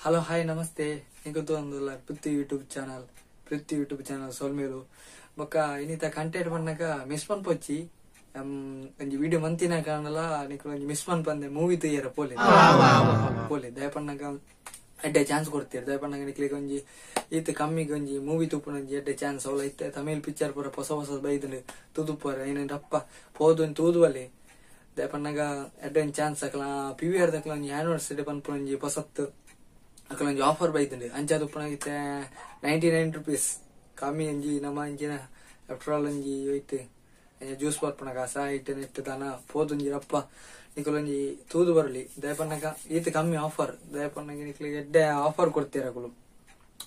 Hello hi ನಮಸ್ತೆ ನಿಕುತೊಂದುಲ್ಲ Prithvi YouTube channel Prithvi YouTube channel ಸೊಲ್ಮೇಲು ಬೊಕ್ಕ ಇನ್ನಿತ ಕಂಟೆಂಟ್ ಪನ್ನಗ ಮಿಸ್ ಮನ್ಪೊಚ್ಚಿ ಒಂಜಿ ವಿಡಿಯೋ ಮಂತಿನ ಕಾರಣಲ ನಿಕುಲು ಒಂಜಿ ಮಿಸ್ ಮನ್ಪಂದೆ ಮೂವಿ ತೂಯೆರೆ ಪೋಲೆ ಪೋಲೆ ದಯ ಪನ್ನಗ ಎಡ್ಡೆ ಚಾನ್ಸ್ ಕೊಡ್ತೀರಿ ದಯ ಪನ್ನಗ ನಿಕ್ಲೆಗ್ ಒಂಜಿ ಈತ್ ಕಮ್ಮಿಗ್ ಒಂಜಿ ಮೂವಿ ತೂಪುನ ಒಂಜಿ ಎಡ್ಡೆ ಚಾನ್ಸ್ ಅವಲ ಇತ್ತೆ ತಮಿಳ್ ಪಿಕ್ಚರ್ ಪೂರ ಹೊಸ ಹೊಸ ಬೈದ್ಂಡ್ ತೂದುಪ್ಪುವರ್ ಐನ ರಪ್ಪ ಪೋದು ತೂದುವಲೆ ದಯ ಪನ್ನಗ ಎಡ್ಡೆ ಒಂಜಿ ಚಾನ್ಸ್ ಅಕಲ ಪಿ we are ದಕಲ ಒಂಜಿ ಆನಿವರ್ಸರಿ ಪನ್ಪುನ ಒಂಜಿ ಪೊಸತ್ತು ಅಕಲ ಒಂಜಿ ಆಫರ್ ಬೈದ್ಂಡ್ ಅಂಚಾದ್ ಉಪ್ಪುನಗ 99 ರುಪೀಸ್ ಕಮ್ಮಿ ಒಂಜಿ ನಮ್ಮ ಅಂಚಿನ ಆಫ್ಟರ್ ಆಲ್ ಒಂಜಿ ಒಯ್ತು ಜ್ಯೂಸ್ ಬರ್ಪುನ ಕಾಸ ಇಟ್ಟು ನೆಟ್ ದಾನ ಪೋದೊಂಜಿ ರಪ್ಪ ನಿಕುಲೊಂಜಿ ತೂದು ಬರಲಿ ದಯಪನ್ನಗ ಈತ ಕಮ್ಮಿ ಆಫರ್ ದಯಪನ್ನಗ ನಿಕ್ಲಿಗೆ ಎಡ್ಡೆ ಆಫರ್ ಕೊಡ್ತೀರ ಅಕುಲು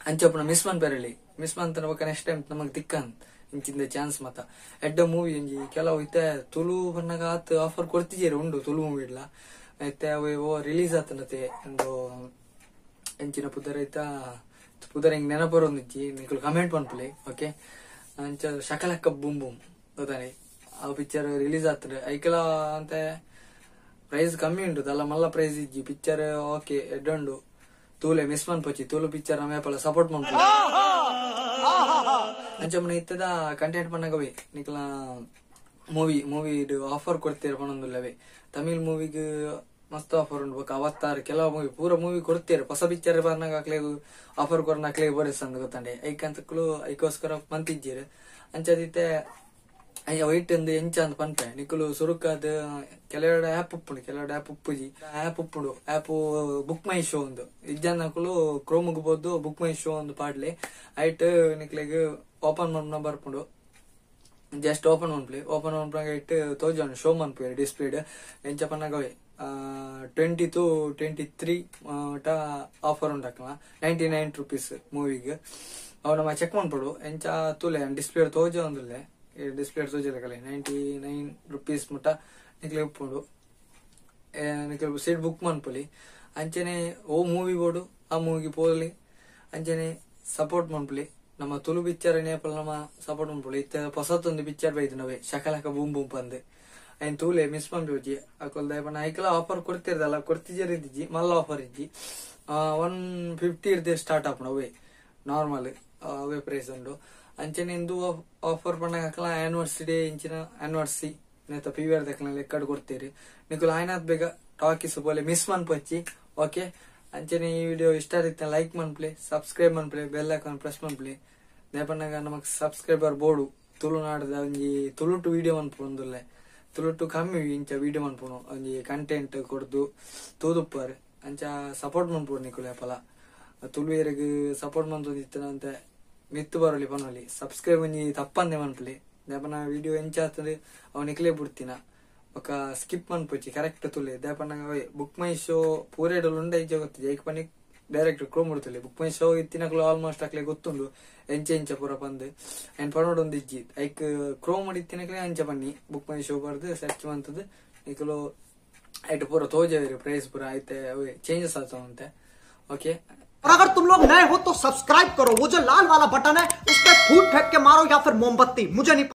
ಅಂಚಪ್ಪನ ಮಿಸ್ ಮನ್ಪೆರಲಿ ಮಿಸ್ ಮಂತನ ಬೊಕ್ಕ ನೆಕ್ಸ್ಟ್ ಟೈಮ್ ನಮಗ್ ತಿಕ್ಕನ್ ಇಂಚಿಂದ ಚಾನ್ಸ್ ಮತ ಎಡ್ಡೆ ಮೂವಿ ಒಂಜಿ ಕೆಲವು ಇತ್ತೆ ತುಳು ಪನ್ನಗ ಆತ್ ಆಫರ್ ಕೊಡ್ತಿಜೇರು ಉಂಡು ತುಳು ಮೂವಿ ಇಡ್ಲ ಇತ್ತೆ ಅವು ಓ ರಿಲೀಸ್ ಆತನತೆ ಒಂದು ಎಂಚಿನ ಪುದರ್ ಐತ ಪುದರ್ ಹಿಂಗ್ ನೆನಪರೊಂದಿಜ್ಜಿ ನಿಕುಲು ಕಮೆಂಟ್ ಪನ್ಪುಲೆ ಓಕೆ ಅಂಚ ಶಕಲಕ್ಕ ಬೂಮ್ ಬೂಮ್ ಗೊತ್ತಾನೆ ಆ ಪಿಕ್ಚರ್ ರಿಲೀಸ್ ಆಗ್ತದೆ ಐಕಲ ಅಂತ ಪ್ರೈಸ್ ಕಮ್ಮಿ ಉಂಟು ಅಲ್ಲ ಮಲ್ಲ ಪ್ರೈಸ್ ಇಜ್ಜಿ ಪಿಕ್ಚರ್ ಓಕೆ ಎಡ್ಡೆ ಉಂಡು ತೂಲೆ ಮಿಸ್ ಮನ್ಪೊಚ್ಚಿ ತುಳು ಪಿಕ್ಚರ್ ನಮ್ಮ ಏಪಲ ಸಪೋರ್ಟ್ ಮನ್ಪುಲೆ ಅಂಚ ಇತ್ತದ ಕಂಟೆಂಟ್ ಪನ್ನಗವೇ ನಿಕಲ ಮೂವಿ ಮೂವಿ ಆಫರ್ ಕೊಡ್ತೀರ ಪನೊಂದುಲ್ಲವೇ ತಮಿಳ್ ಮೂವಿಗ್ ಮಸ್ತ್ ಆಫರ್ ಉಂಟು ಬೊಕ್ಕ ಅವತ್ತಾರು ಕೆಲವು ಮೂವಿ ಪೂರ ಮೂವಿ ಕೊಡ್ತೀರ ಹೊಸ ಪಿಕ್ಚರ್ ಬರ್ನಾಗ ಅಕ್ಲೆಗ್ ಆಫರ್ ಕೊರ್ನ ಅಕ್ಲೆಗ್ ಬರೆಸಂದ್ ಗೊತ್ತಂಡೆ ಐಕಂತಕ್ಲು ಐಕೋಸ್ಕರ ಮಂತಿಜ್ಜೇರು ಅಂಚದಿತ್ತೆ ಅಯ್ಯ ವೈಟ್ ಅಂದ್ ಎಂಚ ಅಂದ್ ಪನ್ಪೆ ನಿಕುಲು ಸುರುಕಾದ್ ಕೆಲವೆರಡು ಆ್ಯಪ್ ಉಪ್ಪುಂಡು ಕೆಲವೆರಡು ಆ್ಯಪ್ ಉಪ್ಪುಜಿ ಆ್ಯಪ್ ಉಪ್ಪುಂಡು ಆ್ಯಪ್ ಬುಕ್ ಮೈ ಶೋ ಒಂದು ಇಜ್ಜಂದಕುಲು ಕ್ರೋಮ್ಗ್ ಪೋದು ಬುಕ್ ಮೈ ಶೋ ಒಂದು ಪಾಡ್ಲೆ ಐಟ್ ನಿಕ್ಲೆಗ್ ಓಪನ್ ಮನ್ಪುನ ಬರ್ಪುಂಡು ಜಸ್ಟ್ ಓಪನ್ ಮನ್ಪುಲೆ ಓಪನ್ ಮನ್ಪುನಗ ಇಟ್ಟು ತೋಜುಂಡು ಶೋ ಮನ್ಪುವೆರ್ ಡಿಸ್ಪ್ಲೇಡ್ ಎಂಚ ಪನ್ನಗ 20 to 23 ಟ ಆಫರ್ ಉಂಡಾಕಲ 99 ರುಪೀಸ್ ಮೂವಿಗ್ ಅವು ನಮ್ಮ ಚೆಕ್ ಮನ್ಪೊಡು ಎಂಚ ತೂಲೆ ಡಿಸ್ಪ್ಲೇ ತೋಜ ಒಂದುಲ್ಲೆ ಡಿಸ್ಪ್ಲೇ ತೋಜಲಕಲೆ 99 ರುಪೀಸ್ ಮುಟ ನಿಕ್ಲೆ ಉಪ್ಪುಂಡು ನಿಕ್ಲೆ ಸೀಟ್ ಬುಕ್ ಮನ್ಪೊಲಿ ಅಂಚನೆ ಓ ಮೂವಿ ಬೋಡು ಆ ಮೂವಿಗೆ ಪೋಲಿ ಅಂಚನೆ ಸಪೋರ್ಟ್ ಮನ್ಪುಲಿ ನಮ್ಮ ತುಳು ಪಿಕ್ಚರ್ ನೇಪಲ್ ನಮ್ಮ ಸಪೋರ್ಟ್ ಮನ್ಪೊಲಿ ಇತ್ತೆ ಪೊಸತ್ತೊಂದು ಪಿಕ್ಚರ್ ಬೈದು ಶಕಲಕ ಬೂಮ್ ಬೂಮ್ ಪಂದ್ ಐನ್ ತೂಲೆ ಮಿಸ್ ಮನ್ಪೊಚ್ಚಿ ಅಕುಲು ದಯಪಂಡ ಐಕಲ ಆಫರ್ ಕೊಡ್ತಿರ್ದಲ್ಲ ಕೊಡ್ತಿಜರ್ ಇದ್ದಿಜ್ಜಿ ಮಲ್ಲ ಆಫರ್ ಇಜ್ಜಿ 150 ಇರ್ದೆ ಸ್ಟಾರ್ಟ್ ಆಪುಂಡು ಅವೇ ನಾರ್ಮಲ್ ಅವೇ ಪ್ರೈಸ್ ಉಂಡು ಅಂಚನೆ ಇಂದು ಆಫರ್ ಪಂಡ ಅಕಲ ಆನಿವರ್ಸರಿ ಇಂಚಿನ ಆನಿವರ್ಸರಿ ನೇತ ಪಿ we are ದಕಲ ಲೆಕ್ಕಡ್ ಕೊಡ್ತೀರಿ ನಿಕುಲು ಆಯ್ನಾತ್ ಬೇಗ ಟಾಕೀಸ್ ಪೋಲೆ ಮಿಸ್ ಮನ್ಪೊಚ್ಚಿ ಓಕೆ ಅಂಚನೆ ಈ ವಿಡಿಯೋ ಇಷ್ಟ ಆದಿತ್ತೆ ಲೈಕ್ ಮನ್ಪುಲೆ ಸಬ್ಸ್ಕ್ರೈಬ್ ಮನ್ಪುಲೆ ಬೆಲ್ ಐಕಾನ್ ಪ್ರೆಸ್ ಮನ್ಪುಲೆ ದಯಪನ್ನಗ ನಮಕ್ ಸಬ್ಸ್ಕ್ರೈಬರ್ ಬೋಡು ತುಳುನಾಡದ ಒಂಜಿ ತುಳುಟು ವಿಡಿಯೋ ಮನ್ಪುಂದುಲ್ಲೆ ತುಳುಟು ಕಮ್ಮಿ ಇಂಚ ವಿಡಿಯೋ ಮನ್ಪುನು ಒಂಜಿ ಕಂಟೆಂಟ್ ಕೊರ್ದು ತೂದುಪ್ಪರ್ ಅಂಚ ಸಪೋರ್ಟ್ ಮನ್ಪುಡು ನಿಕುಲು ಏಪಲ ತುಳುವೆರೆಗ್ ಸಪೋರ್ಟ್ ಮಂತೊಂದಿತ್ತನಂತೆ ಮಿತ್ತು ಬರಲಿ ಪನೊಲಿ ಸಬ್ಸ್ಕ್ರೈಬ್ ಒಂಜಿ ತಪ್ಪಂದೆ ಮನ್ಪುಲೆ ದಯಪನ ವಿಡಿಯೋ ಎಂಚ ಆತಂದ್ರೆ ಅವು ನಿಕ್ಲೆ ಬಿಡ್ತಿನ ಬೊಕ್ಕ ಸ್ಕಿಪ್ ಮನ್ಪೊಚ್ಚಿ ಕರೆಕ್ಟ್ ತುಲೆ ದಯಪನ್ನಗ ಬುಕ್ ಮೈ ಶೋ ಪೂರೇಡಲು ಉಂಡ ಇಜ್ಜ ಗೊತ್ತಿಜ್ಜಿ ಐಕ್ ಪನ್ನಿ ಡೈರೆಕ್ಟ್ ಕ್ರೋಮ್ ಬಿಡ್ತಲೆ ಬುಕ್ ಮೈ ಶೋ ಇತ್ತಿನಕ್ಲು ಆಲ್ಮೋಸ್ಟ್ ಅಕ್ಲೆ ಗೊತ್ತುಂಡು ಎಂಚ ಎಂಚ ಪೂರ ಪಂದ್ ಐನ್ ಪನೊಡೊಂದು ಇಜ್ಜಿ ಐಕ್ ಕ್ರೋಮ್ ಇತ್ತಿನಕ್ಲೆ ಅಂಚ ಪನ್ನಿ ಬುಕ್ ಮೈ ಶೋ ಬರ್ದು ಸರ್ಚ್ ಮಂತದ್ದು ನಿಕುಲು ಐಟ್ ಪೂರ ತೋಜವೇರು ಪ್ರೈಸ್ ಪೂರ ಐತೆ ಅವೇ ಚೇಂಜಸ್ ಆತವಂತೆ ಓಕೆ। और अगर तुम लोग नए हो तो सब्सक्राइब करो, वो जो लाल वाला बटन है उस पर फूट फेंक के मारो या फिर मोमबत्ती, मुझे नहीं।